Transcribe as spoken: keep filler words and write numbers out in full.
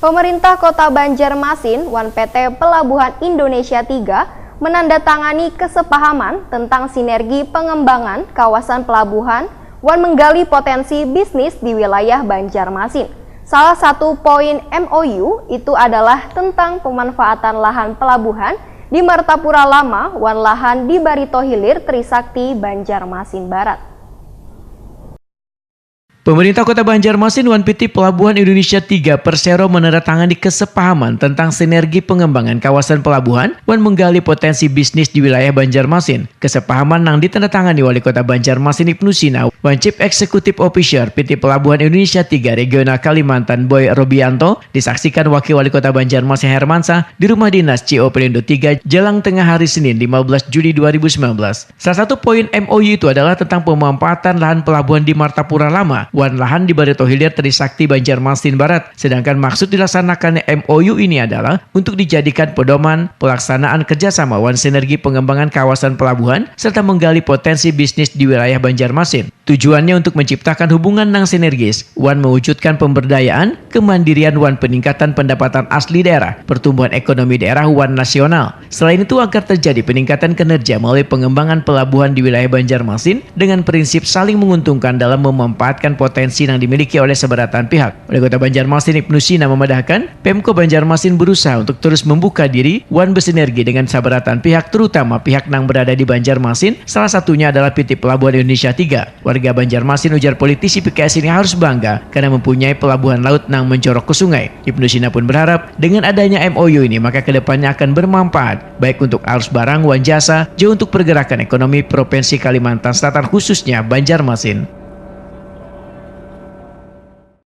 Pemerintah Kota Banjarmasin wan P T Pelabuhan Indonesia tiga menandatangani kesepahaman tentang sinergi pengembangan kawasan pelabuhan wan menggali potensi bisnis di wilayah Banjarmasin. Salah satu poin M O U itu adalah tentang pemanfaatan lahan pelabuhan di Martapura Lama wan lahan di Barito Hilir Trisakti Banjarmasin Barat. Pemerintah Kota Banjarmasin wan P T Pelabuhan Indonesia tiga Persero menandatangani kesepahaman tentang sinergi pengembangan kawasan pelabuhan wan menggali potensi bisnis di wilayah Banjarmasin. Kesepahaman nang ditandatangani Wali Kota Banjarmasin Ibnu Sina wan Chief Executive Officer P T Pelabuhan Indonesia tiga Regional Kalimantan Boy Robianto disaksikan Wakil Wali Kota Banjarmasin Hermansa di Rumah Dinas C O Pelindo tiga Jalang Tengah hari Senin lima belas Juli dua ribu sembilan belas. Salah satu poin M O U itu adalah tentang pemanfaatan lahan pelabuhan di Martapura Lama wan lahan di Barito Hilir Trisakti Banjarmasin Barat. Sedangkan maksud dilaksanakannya M O U ini adalah untuk dijadikan pedoman pelaksanaan kerjasama wan sinergi pengembangan kawasan pelabuhan serta menggali potensi bisnis di wilayah Banjarmasin. Tujuannya untuk menciptakan hubungan nang sinergis wan mewujudkan pemberdayaan, kemandirian wan peningkatan pendapatan asli daerah, pertumbuhan ekonomi daerah wan nasional. Selain itu agar terjadi peningkatan kinerja melalui pengembangan pelabuhan di wilayah Banjarmasin dengan prinsip saling menguntungkan dalam memanfaatkan potensi yang dimiliki oleh seberatan pihak. Wali Kota Banjarmasin Ibnu Sina memadahkan, Pemko Banjarmasin berusaha untuk terus membuka diri wan bersinergi dengan sabaratan pihak terutama pihak nang berada di Banjarmasin, salah satunya adalah P T Pelabuhan Indonesia tiga. Warga Banjarmasin ujar politisi P K S ini harus bangga karena mempunyai pelabuhan laut nang mencorok ke sungai. Ibnu Sina pun berharap dengan adanya M O U ini maka kedepannya akan bermanfaat baik untuk arus barang wan jasa, juga untuk pergerakan ekonomi Provinsi Kalimantan Selatan khususnya Banjarmasin.